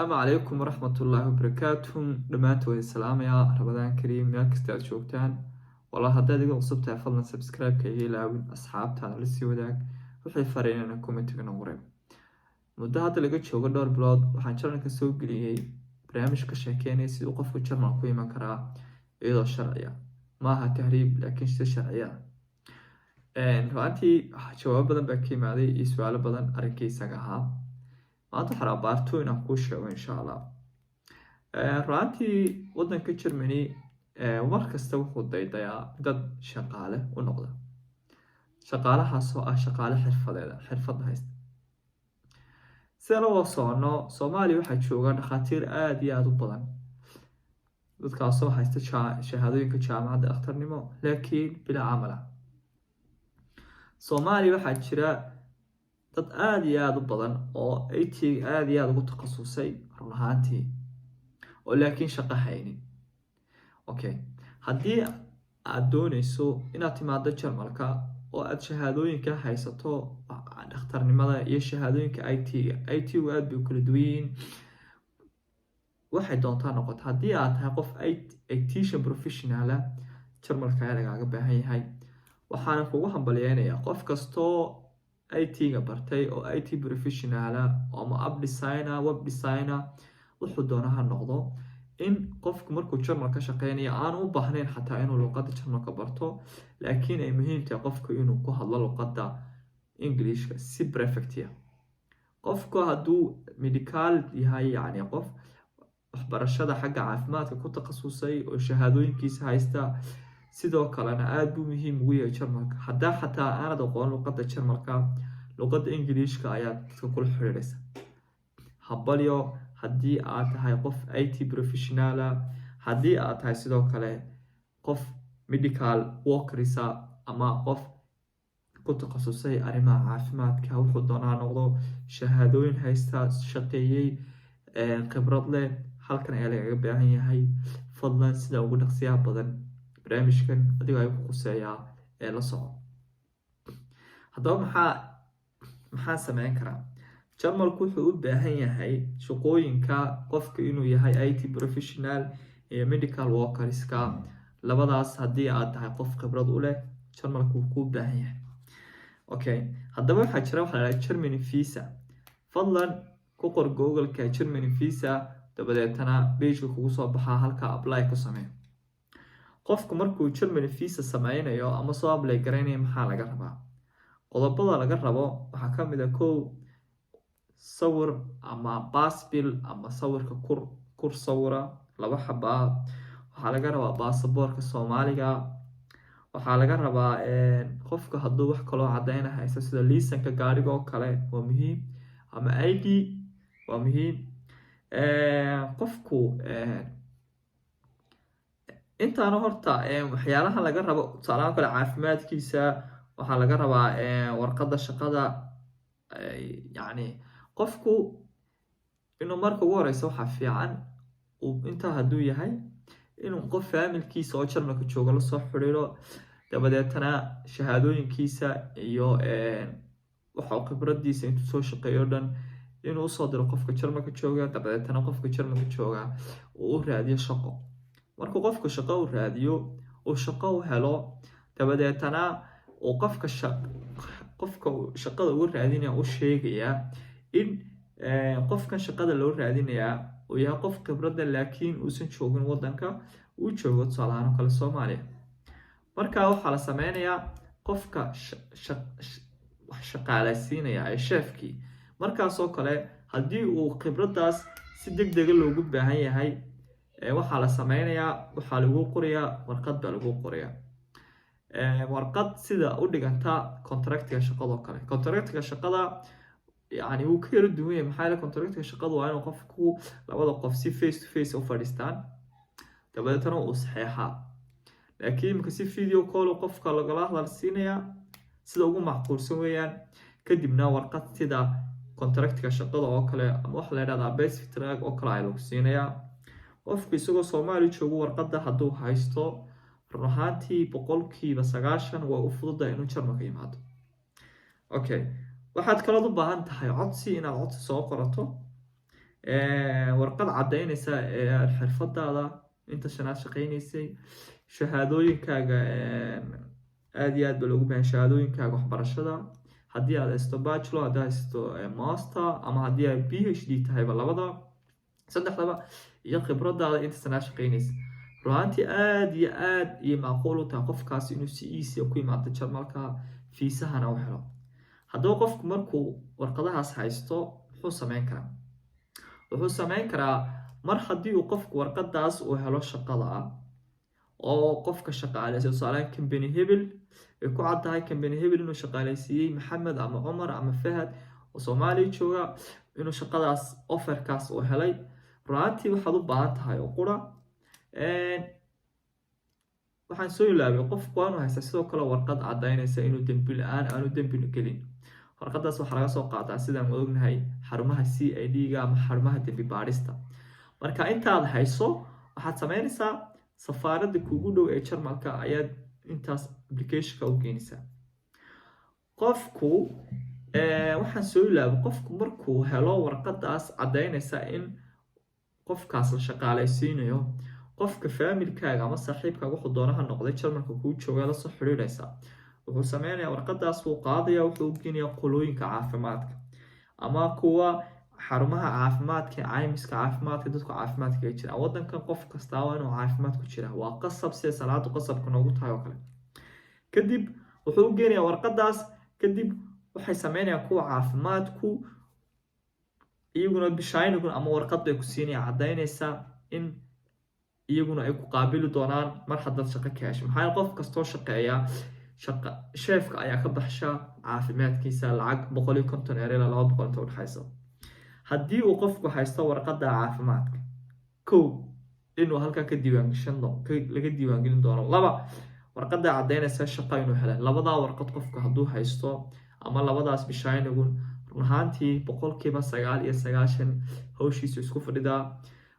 Asalaamu calaykum waraxmatullaahi wabarakaatuh. Dhammaantood waan salaamayaa. Ramadaan kariim meel kasta aad joogtaan. Walaal, haddaad iga cusub tahay, fadlan subscribe-ka iga ilaawin, asxaabtaada la sii wadaag, wixii fariinana comment-iga nagu reeb. Muddo hadda laga joogo dhowr bilood waxaan channelka soo geliyey barnaamij ka sheekeynaya siduu qofku Jarmal ku iman karaa iyadoo sharciya, maaha tahriib, laakiin si sharciya. Ru'aantii jawaabo badan baa ka imaaday iyo su-aalo badan arrinkii isaga ahaa. Maanta waxaa rabaa part 2 inaan kuu sheego, insha Allah. Ru'aantii wadanka Germany mar kasta wuxuu daydayaa dad shaqaale u noqda, shaqaalahaasoo ah shaqaale xirfadeeda, xirfad haysta. Sidaan u wada socono, Soomaaliya waxaa jooga dhakhaatiir aada iyo aada u badan, dadkaasoo haysta shahaadooyinka jaamacadda dhakhtarnimo, laakiin bilaa camal ah. Soomaaliya waxaa jira dad aada iyo aada u badan oo IT aada iyo aada ugu takhasusay run ahaantii, oo laakiin shaqo haynin. Okay, haddii aada dooneyso inaad timaado Jarmalka oo aada shahaadooyinka haysato dhakhtarnimada iyo shahaadooyinka IT-ga, IT-gu aada bay u kala duwan yihiin, waxay doontaa noqoto, haddii aad tahay qof IT-shan professional ah, Jarmalka ayaa lagaaga baahan yahay. Waxaana kugu hambalyeynayaa qof kastoo IT-ga bartay oo IT professional ah ama app designer, web designer, wuxuu doona ha noqdo, in qofku markuu Jarmal ka shaqeynayo aanu u baahnayn xataa inuu luqadda Jarmalka barto, laakiin ay muhiim tahay qofku inuu ku hadlo luqadda Englishka si perfect ah. Qofku hadduu medical yahay, yacni qof waxbarashada xagga caafimaadka ku takhasusay oo shahaadooyinkiisa haysta, sidoo kalena aada buu muhiim ugu yahay Jarmalka. Haddaa xataa aanad aqoon luqadda Jarmalka, luqadda Ingiliishka ayaa dadka kula xiriiraysa. Hambalyo haddii aad tahay qof IT professional ah, haddii aad tahay sidoo kale qof medical workers ah ama qof ku takhasusay arrimaha caafimaadka, wuxuu doonaa noqdo, shahaadooyin haysta, shaqeeyey, khibrad leh, halkan ayaa lagaga baahan yahay. Fadlan sida ugu dhaqsiyaha badan barnaamijkan adigoo ay ku quseeyaa ee la soco. Haddaba maxaa sameyn karaa? Jarmalku wuxuu u baahan yahay shaqooyinka qofka inuu yahay IT professional iyo medical workerska. Labadaas haddii aad tahay qof khibrad u leh, Jarmalku wuu kuu baahan yahay. Okay, haddaba waxaa jira waxa la dhaha Germany visa. Fadlan ku qor Google-ka Germany visa, dabadeetana pageka kugu soo baxaa halka apply ku sameeyo. Qofku markuu Germany visa sameynayo ama soo apply garaynayo, maxaa laga rabaa? Qodobada laga rabo waxaa ka mid a: kow, sawir ama Passbild ama sawirka kur sawira laba xabaa. Waxaa laga rabaa baasaboorka Soomaaliga. Waxaa laga rabaa qofka hadduu wax kaloo cadeyna haysto, sida liisanka gaariga oo kale waa muhiim, ama ID waa muhiim. Qofku intaana horta waxyaalaha laga rabo, tusaalahaan kale caafimaadkiisa, waxaa laga rabaa warqadda shaqada. Yacni qofku inuu marka ugu horeysa, waxaa fiican intaa hadduu yahay, inuu qof faamilkiisa oo Jarmalka jooga lasoo xiriiro, dabadeetana shahaadooyinkiisa iyo waxa khibradiisa intuu soo shaqeeyo o dhan inuu usoo diro qofka Jarmalka jooga, dabadeetana qofka Jarmalka jooga uu u raadiyo shaqo. Markuu qofku shaqo u raadiyo, uu shaqo u helo, dabadeetana uu qofka shaqada ugu raadinaya u sheegayaa in qofkan shaqada loo raadinayaa uu yahay qof khibradda, laakiin uusan joogin wadanka, uu joogo tusaalahaan oo kale Soomaaliya. Marka waxaa la sameynayaa, qofka wax shaqaalaysiinaya ee Chef-kii markaasoo kale, haddii uu khibraddaas si deg dega loogu baahan yahay, waxaa la sameynayaa, waxaa lagu qorayaa warqad baa lagu qorayaa, warqad sida u dhiganta contractiga shaqadoo kale. Contractiga shaqada yani wuu ka yaro duwan yahay. Maxaa yeele, contractiga shaqadu waa inuu qofku, labada qof si face to face u fadhiistaan, dabadeetana uu saxeexaa. Laakiin imika si video call qofka lagala hadal siinayaa, sida ugu macquulsan weeyaan. Kadibna warqad sida contractiga shaqada oo kale, ama waxa la yidhahdaa Arbeitsvertrag oo kale, ayaa lagu siinayaa. Qofku isagoo Soomaali joogo warqadda hadduu haysto, run ahaantii 90% waa u fududahay inuu Jarmalka yimaado. Okay, waxaad kalood u baahan tahay codsi, inaad codsi soo qorato. Warqad caddaynaysa xirfadaada, inta shanaad shaqaynaysay, shahaadooyinkaaga. Aada iyo aad ba loogu bahan shahaadooyinkaaga waxbarashada, haddii aad haysto bachelor, haddii aad haysto master ama haddii aad PhD tahayba, labada saddexdaba, iyo khibradaada, inta sanaad shaqaynaysa. Runaantii aada iyo aad iyo macquul u tahay qofkaasi inuu si easy ku yimaado Jarmalka, fiisahana u helo. Haddaba qofku markuu warqadahaas haysto, muxuu sameyn karaa? Wuxuu sameyn karaa, mar haddii uu qofku warqadaas uu helo shaqada oo qofka shaqaaleysiyo, tusaalehaan company hebel ay ku cad tahay company hebel inuu shaqaaleysiiyey Maxamed ama Cumar ama Fahad oo Soomaaliya jooga, inuu shaqadaas offerkaas uu helay, runaantii waxaad u baahan tahay oo qura, waxaan soo ilaabay, qofku waa inuu haystaa sidoo kale warqad caddaynaysa inuu dembi la-aan aanu dembi gelin. Warqadaas waxaa laga soo qaataa, sidaan ognahay, xarumaha CID-ga ama xarumaha dembi baadhista. Marka intaad hayso, waxaad sameynaysaa, safaaradda kugu dhow ee Jarmalka ayaad intaas applicationka u geynaysaa. Qofku, waxaan soo ilaabay, qofku markuu helo warqadaas caddaynaysa in qofkaas la shaqaaleysiinayo, qofka faamilkaaga ama saaxiibkaaga, wuxuu doonaha noqday, Jarmalka kuu jooga lasoo xiriiraysaa, wuxuu sameynayaa, warqadaas wuu qaadaya, wuxuu u geenayaa qolooyinka caafimaadka ama kuwa xarumaha caafimaadka, caymiska caafimaadka, dadku caafimaadka kaga jiraan. Wadankan qof kastaa waa inuu caafimaad ku jira, waa qasab, sida salaadu qasabka noogu tahay oo kale. Kadib wuxuu u geenayaa warqadaas. Kadib waxay sameynayaan kuwa caafimaadku iyaguna Bescheinigung ama warqad bay ku siinayaan caddaynaysa in iyaguna ay ku qaabili doonaan mar haddaad shaqo ka hesho. Maxaa yeele, qof kastoo shaqeeya, shaqa Chefka ayaa ka baxsha caafimaadkiisa lacag 150 euro ilaa 200 inta udhexayso. Haddii uu qofku haysto warqadda caafimaadka, kow, inuu halkaa ka diiwaangashan laga diiwaangelin doono; laba, warqadda caddaynaysa shaqo inuu helay. Labadaa warqad qofku hadduu haysto ama labadaas Bescheinigung, run ahaantii 99% hawshiisu isku fadhidaa.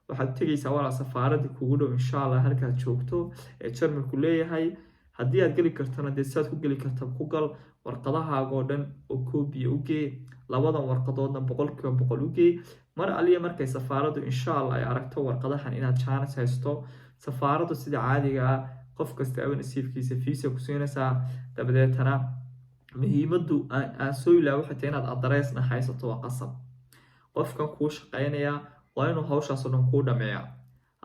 Waxaad tegaysaa walaa safaaradda kugu dhow, insha Allah, halkaad joogto ee Jarmalku leeyahay. Haddii aad geli kartana, dee siaad ku geli karta ku gal. Warqadahaaga oo dhan oo koobiya u gee, labadan warqadoodna 100% u gee. Mar aliya markay safaaraddu, insha Allah, ay aragto warqadahan inaad chance haysto, safaaraddu sida caadiga ah qof kasta aba nasiibkiisa fiisa ku siinaysaa. Dabadeetana muhiimaddu aan soo ilaa waxay tahay inaad adreesna haysato, waa qasab. Qofkan kuu shaqeynaya waa inuu hawshaas oo dhan kuu dhameeya.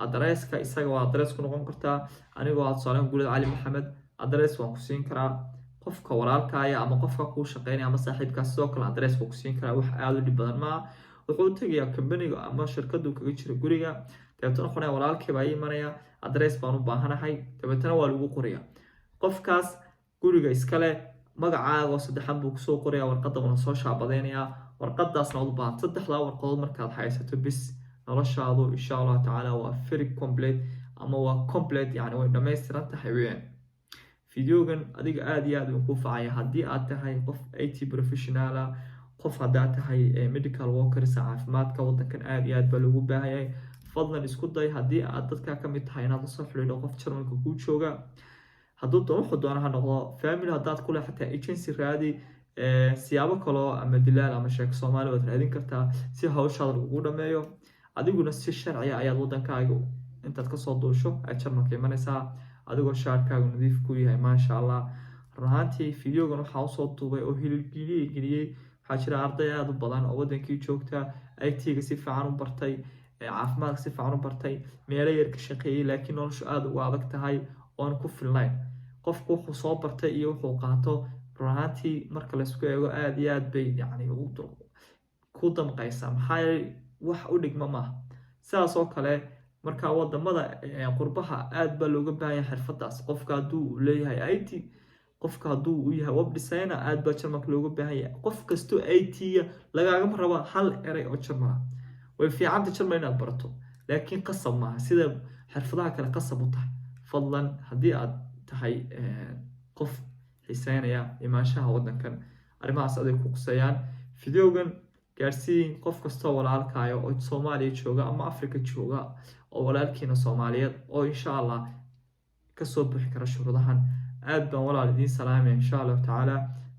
Adreeska isaga waa adrees ku noqon kartaa. Anigoo aad tusaalen Guulad Cali Maxamed, adrees waan ku siin karaa. Qofka walaalkaaya ama qofka kuu shaqeynaya ama saaxiibkaa sidoo kale adrees buu ku siin karaa. Wax aada u dhib badan maaha. Wuxuu u tegayaa kambaniga ama shirkadu kaga jira guriga, dabeetana wuxuu walaalkii baa ii imanaya, adrees baan u baahanahay. Dabeetana waa lagu qoraya. Qofkaas guriga iskale magacaaga oo saddexan buu kusoo qoraya warqadda, una soo shaabadeynayaa. Warqadaasna waad u baahan. Saddexdaa warqadood markaad haysato bis, noloshaadu, insha Allahu tacaala, waa very complete ama waa complete, yani way dhammaystiran tahay weeyaan. Videogan adiga aada iyo aad uu ku facaya haddii aad tahay qof IT professional ah, qof haddaad tahay medical workers. Caafimaadka wadankan aada iyo aad baa loogu baahanyay. Fadlan isku day, haddii aad dadka ka mid tahay, inaad lasoo xidhiidho qof Jarmalka kuu jooga. Hadduu wuxuu doona ha noqdo, family haddaad kule, xataa agency raadi, siyaabo kaloo ama dilaal ama sheeko Soomaali waad raadin kartaa si hawshaada lagugu dhameeyo. Adiguna si sharciya ayaad wadankaaga intaad kasoo duusho aad Jarmalka imanaysaa, adigoo shaarkaagu nadiif ku yahay, maasha Allah. Run ahaantii videogan waxaa usoo duubay oo hilgeliyey geliyey, waxaa jira arday aada u badan oo wadankii joogta, IT-ga si fiican u bartay, caafimaadka si fiican u bartay, meelo yar ka shaqeeyey, laakiin noloshu aada uga adag tahay oon ku filnayn. Qofku wuxuu soo bartay iyo wuxuu qaato, run ahaantii marka laysku eego, aada iyo aad bay yacni ku damqaysaa. Maxaa yeelay, wax u dhigma maaha. Sidaas oo kale marka wadamada qurbaha aad baa looga baahan yahay xirfadaas. Qofka hadduu leeyahay IT, qofka hadduu u yahay web designer, aad baa Jarmalka looga baahan yahay. Qof kastoo IT-ya lagaagama raba hal eray oo Jarmala. Way fiicanta Jarmal inaad barato, laakiin qasab maaha sida xirfadaha kale qasab u tahay. Fadlan, haddii aad tahay qof xiiseynaya imaanshaha waddankan, arrimahaas aday ku quseeyaan. Videogan gaarsiin qof kastoo walaalkaayo oo Soomaaliya jooga ama Africa jooga, oo walaalkiina Soomaaliyeed oo, insha Allah, kasoo bixi kara shuruudahan. Aad baan walaal idiin salaamaya, insha Allahu tacaala.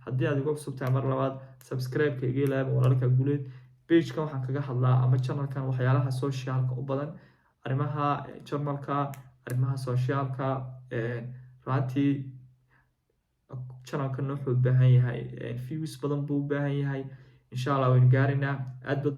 Haddii aad igu cusub tahay, mar labaad subscribe-ka iga ilaaba. Walaalka Guuleed. Pagekan waxaan kaga hadlaa ama channelkan waxyaalaha socialka u badan, arrimaha Jarmalka, arrimaha socialka. Runtii channelkan wuxuu u baahan yahay views badan buu u baahan yahay. Insha Allah waynu gaaraynaa. Aad baad